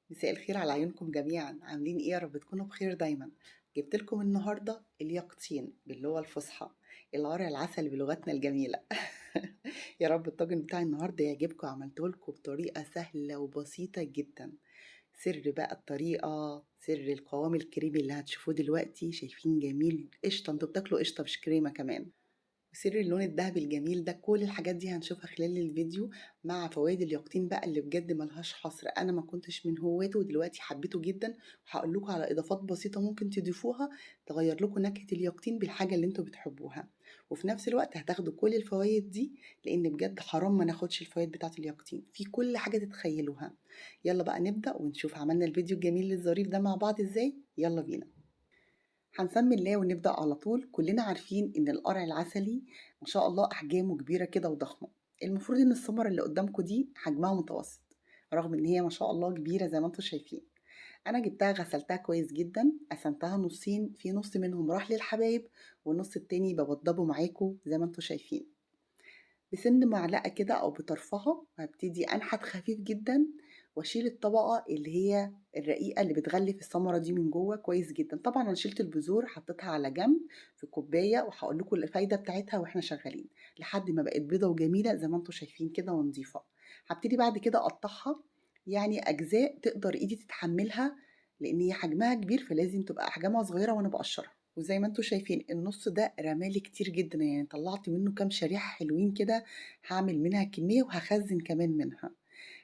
مساء الخير على عيونكم جميعا. عاملين ايه؟ يا رب تكونوا بخير دايما. جبت لكم النهارده اليقطين باللغة الفصحى، العرع العسل بلغتنا الجميلة. يا رب الطاجن بتاع النهارده يعجبكم. عملته لكم بطريقة سهلة وبسيطة جدا. سر بقى الطريقة، سر القوام الكريمي اللي هتشوفوه دلوقتي. شايفين جميل؟ قشطه، انتوا بتاكلوا قشطه مش كريمة كمان. وسر اللون الذهبي الجميل ده، كل الحاجات دي هنشوفها خلال الفيديو مع فوائد اليقطين بقى اللي بجد ملهاش حصر. انا ما كنتش من هواته ودلوقتي حبيته جدا، وهقول لكم على اضافات بسيطة ممكن تضيفوها تغير لكم نكهة اليقطين بالحاجة اللي انتوا بتحبوها، وفي نفس الوقت هتاخدوا كل الفوائد دي، لان بجد حرام ما ناخدش الفوائد بتاعه اليقطين في كل حاجة تتخيلوها. يلا بقى نبدا ونشوف عملنا الفيديو الجميل الظريف ده مع بعض ازاي. يلا بينا. هنسمي الله ونبدأ على طول. كلنا عارفين إن القرع العسلي ما شاء الله أحجامه كبيرة كده وضخمة. المفروض إن الثمرة اللي قدامكم دي حجمها متوسط، رغم إن هي ما شاء الله كبيرة زي ما انتم شايفين. أنا جبتها غسلتها كويس جدا، قسمتها نصين، في نص منهم راح للحبايب والنص التاني بوضبه معاكم زي ما انتم شايفين. بسن معلقة كده أو بطرفها وهبتدي أنحت خفيف جدا واشيل الطبقة اللي هي الرقيقة اللي بتغلف الثمرة دي من جوه كويس جدا. طبعا انا شلت البذور حطيتها على جنب في كوباية، وهقول لكم الفايدة بتاعتها واحنا شغالين، لحد ما بقت بيضة وجميلة زي ما انتم شايفين كده ونظيفه. هبتدي بعد كده اقطعها يعني اجزاء تقدر ايدي تتحملها، لان هي حجمها كبير فلازم تبقى احجامها صغيرة وانا بقشرها. وزي ما انتم شايفين النص ده رمالي كتير جدا، يعني طلعت منه كام شريحة حلوين كده، هعمل منها كمية وهخزن كمان منها.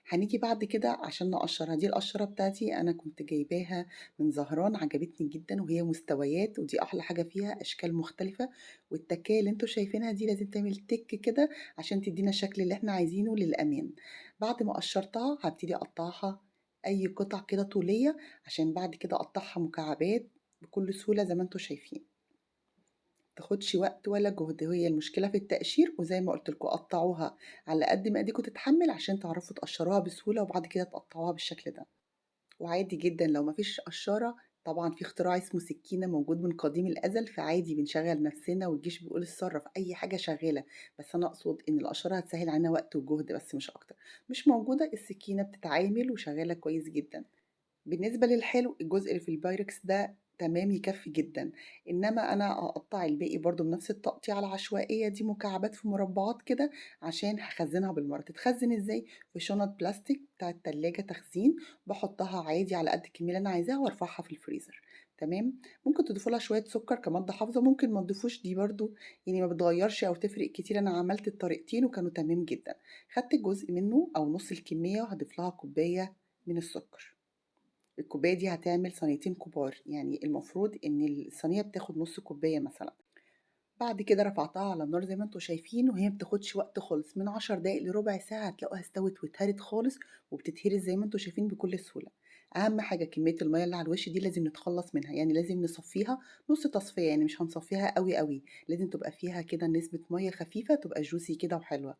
هنيجي بعد كده عشان نقشرها. دي القشرة بتاعتي انا كنت جايباها من زهران، عجبتني جدا، وهي مستويات ودي احلى حاجة فيها، اشكال مختلفة. والتكايه اللي انتوا شايفينها دي لازم تعمل تك كده عشان تدينا الشكل اللي احنا عايزينه للامان. بعد ما قشرتها هبتدي اقطعها اي قطع كده طوليه، عشان بعد كده اقطعها مكعبات بكل سهولة زي ما انتوا شايفين. تاخدش وقت ولا جهد، هي المشكلة في التقشير. وزي ما قلت لكم قطعوها على قد ما ايديكم تتحمل عشان تعرفوا تقشروها بسهولة، وبعد كده تقطعوها بالشكل ده. وعادي جدا لو مفيش قشاره، طبعا في اختراع اسمه سكينة موجود من قديم الازل، فعادي بنشغل نفسنا والجيش بيقول اتصرف، اي حاجة شغالة. بس انا اقصد ان القشرة هتسهل علينا وقت وجهد بس مش اكتر. مش موجودة السكينة بتتعامل وشغالة كويس جدا. بالنسبة للحلو الجزء اللي في البايركس ده تمام يكفي جدا، انما انا هقطع الباقي برضو بنفس التقطيعه العشوائية دي، مكعبات في مربعات كده، عشان هخزنها بالمرة. تتخزن ازاي؟ في شنط بلاستيك بتاع التلاجة تخزين، بحطها عادي على قد الكمية اللي انا عايزاها وارفعها في الفريزر. تمام. ممكن تضيفوا لها شوية سكر كمادة حافظه، ممكن ما تضيفوش، دي برضو يعني ما بتغيرش او تفرق كتير. انا عملت الطريقتين وكانوا تمام جدا. خدت جزء منه او نص الكمية وهضيف لها كوباية من السكر. الكوباية دي هتعمل صينيتين كبار، يعني المفروض ان الصينية بتاخد نص كوباية مثلا. بعد كده رفعتها على النار زي ما انتم شايفين، وهي ما بتاخدش وقت خالص، من 10 دقايق لربع ساعة هتلاقوها استوت واتهرت خالص، وبتتهرس زي ما انتم شايفين بكل سهولة. اهم حاجة كمية المية اللي على الوش دي لازم نتخلص منها، يعني لازم نصفيها نص تصفية، يعني مش هنصفيها قوي قوي، لازم تبقى فيها كده نسبه مية خفيفة، تبقى juicy كده وحلوه.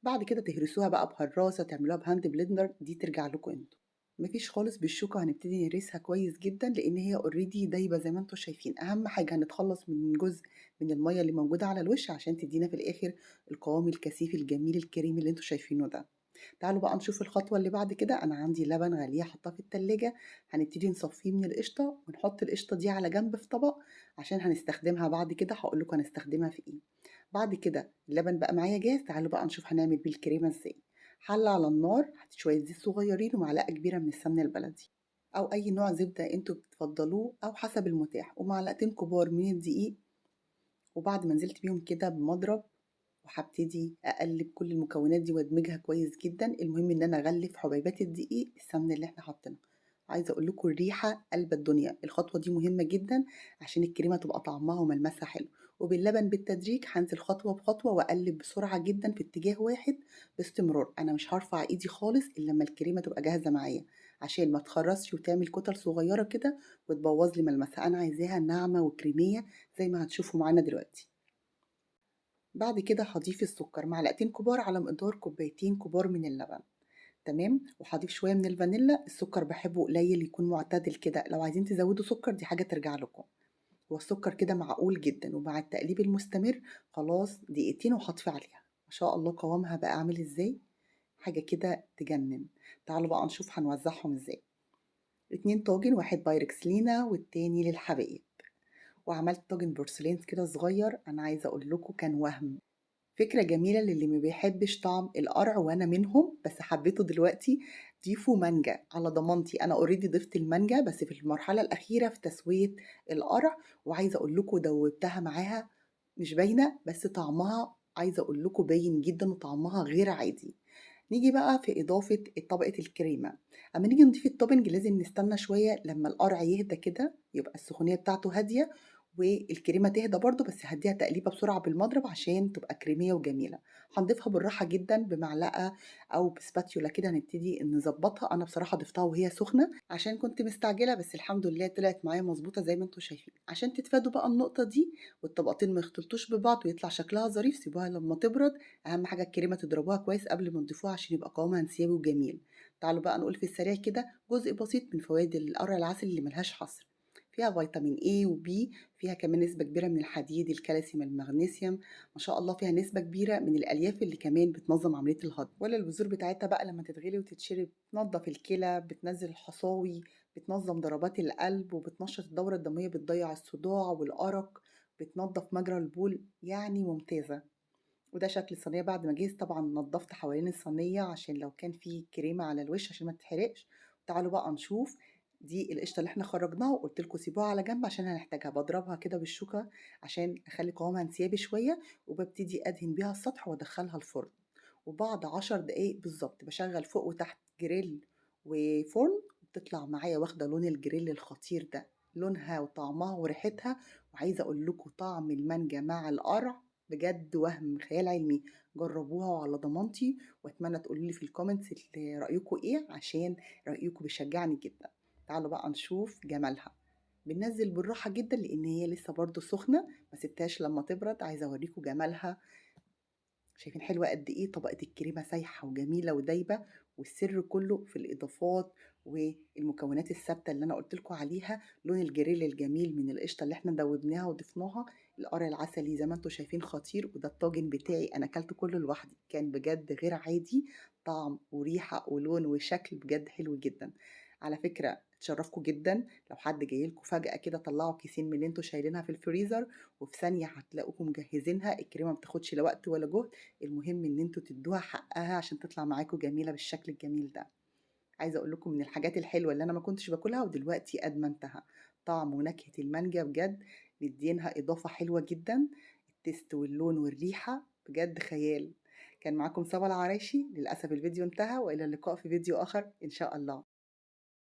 بعد كده تهرسوها بقى بهراسه، تعملوها ب hand blender، دي ترجع لكم انتوا. مفيش خالص بالشوكة، هنبتدي نهرسها كويس جدا لان هي already دايبه زي ما انتم شايفين. اهم حاجة هنتخلص من جزء من المية اللي موجودة على الوش عشان تدينا في الاخر القوام الكثيف الجميل الكريم اللي انتم شايفينه ده. تعالوا بقى نشوف الخطوة اللي بعد كده. انا عندي لبن غالية حطاه في التلاجة، هنبتدي نصفيه من القشطه، ونحط القشطه دي على جنب في طبق عشان هنستخدمها بعد كده، هقول لكم هنستخدمها في ايه. بعد كده اللبن بقى معايا جاهز، تعالوا بقى نشوف هنعمل بيه الكريمة ازاي. حله على النار، حطيت شوية زيت صغيرين ومعلقة كبيرة من السمنة البلدي او اي نوع زبدة انتوا بتفضلوه او حسب المتاح، ومعلقتين كبار من الدقيق. وبعد ما نزلت بيهم كده بمضرب، وهبتدي اقلب كل المكونات دي وادمجها كويس جدا. المهم ان انا اغلف حبيبات الدقيق السمنة اللي احنا حاطينها. عايزه اقول لكم الريحة قلب الدنيا. الخطوة دي مهمة جدا عشان الكريمة تبقى طعمها وملمسها حلو. وباللبن بالتدريج هنزل خطوة بخطوة واقلب بسرعة جدا في اتجاه واحد باستمرار. انا مش هرفع ايدي خالص الا لما الكريمة تبقى جاهزة معايا، عشان ما تخرصش وتعمل كتل صغيرة كده وتبوظ لي ملمسها. انا عايزاها ناعمة وكريميه زي ما هتشوفوا معانا دلوقتي. بعد كده هضيف السكر، معلقتين كبار على مقدار كوبايتين كبار من اللبن. تمام. وهضيف شوية من الفانيلا. السكر بحبه قليل يكون معتدل كده، لو عايزين تزودوا سكر دي حاجة ترجع لكم. والسكر كده معقول جدا، ومع التقليب المستمر خلاص دقيقتين وهطفي عليها. ما شاء الله قوامها بقى عامل ازاي، حاجة كده تجنن. تعالوا بقى نشوف هنوزعهم ازاي. 2 طاجن، واحد بايركس لينا والتاني للحبايب. وعملت طاجن بورسلين كده صغير، انا عايزه اقول لكم كان وهم. فكرة جميلة للي ما بيحبش طعم القرع وانا منهم، بس حبيته دلوقتي. ضيفوا مانجا على ضمانتي، انا already ضفت المانجا بس في المرحلة الاخيرة في تسويه القرع، وعايزه اقول لكم دوبتها معاها، مش باينة بس طعمها عايزه اقول لكم باين جدا، وطعمها غير عادي. نيجي بقى في اضافه طبقه الكريمة. اما نيجي نضيف ال topping لازم نستنى شوية لما القرع يهدى كده، يبقى السخونيه بتاعته هادية والكريمه تهدى برضو، بس هديها تقليبه بسرعة بالمضرب عشان تبقى كريميه وجميلة. هنضيفها بالراحة جدا بمعلقه او بسباتيولا كده، هنبتدي نظبطها. انا بصراحة ضفتها وهي سخنة عشان كنت مستعجلة، بس الحمد لله طلعت معايا مظبوطة زي ما انتم شايفين. عشان تتفادوا بقى النقطة دي والطبقتين ما يختلطوش ببعض ويطلع شكلها ظريف، سيبوها لما تبرد. اهم حاجة الكريمة تضربوها كويس قبل ما تضيفوها عشان يبقى قوامها انسيابي وجميل. تعالوا بقى نقول في السريع كده جزء بسيط من فوائد القرع العسل اللي ملهاش حصر. فيها فيتامين A و B، فيها كمان نسبة كبيرة من الحديد، الكالسيوم، المغنيسيوم، ما شاء الله فيها نسبة كبيرة من الألياف اللي كمان بتنظم عملية الهضم. ولا البذور بتاعتها بقى لما تتغلي وتتشرب بتنظف الكلى، بتنزل الحصاوي، بتنظم ضربات القلب، وبتنشط الدورة الدموية، بتضيع الصداع والأرق، بتنظف مجرى البول، يعني ممتازة. وده شكل الصينية بعد ما جهز. طبعا نظفت حوالين الصينية عشان لو كان في كريمة على الوش عشان ما تتحرقش. تعالوا بقى نشوف دي القشطه اللي احنا خرجناها وقلت لكم سيبوها على جنب عشان هنحتاجها. بضربها كده بالشوكة عشان اخلي قوامها انسيابي شوية، وببتدي ادهن بيها السطح وادخلها الفرن. وبعد 10 دقايق بالظبط بشغل فوق وتحت جريل وفرن، بتطلع معايا واخده لون الجريل الخطير ده، لونها وطعمها وريحتها. وعايزه اقول لكم طعم المانجا مع القرع بجد وهم خيال علمي. جربوها وعلى ضمانتي، واتمنى تقولوا لي في ال comments رايكم ايه عشان رايكم بيشجعني جدا. تعالوا بقى نشوف جمالها. بننزل بالراحة جدا لان هي لسه برضو سخنة، ما سبتهاش لما تبرد، عايزه اوريكم جمالها. شايفين حلوة قد ايه؟ طبقه الكريمة سايحه وجميلة ودايبه، والسر كله في الاضافات والمكونات الثابتة اللي انا قلت لكم عليها. لون الجريل الجميل من القشطه اللي احنا دوبناها وضفناها، القرع العسلي زي ما انتم شايفين خطير. وده الطاجن بتاعي انا اكلته كله لوحدي، كان بجد غير عادي، طعم وريحه ولون وشكل بجد حلو جدا. على فكرة تشرفكم جدا لو حد جاي لكم فجأة كده، طلعوا كيسين من اللي انتوا شايلينها في الفريزر، وفي ثانية هتلاقوكم مجهزينها. الكريمة ما بتاخدش لا وقت ولا جهد، المهم ان انتوا تدوها حقها عشان تطلع معاكم جميلة بالشكل الجميل ده. عايزة اقول لكم من الحاجات الحلوة اللي انا ما كنتش باكلها ودلوقتي ادمنتها، طعم ونكهة المانجا بجد مدينها اضافة حلوة جدا، ال taste واللون والريحة بجد خيال. كان معاكم صبا العرايشي، للأسف الفيديو انتهى، وإلى اللقاء في فيديو آخر إن شاء الله.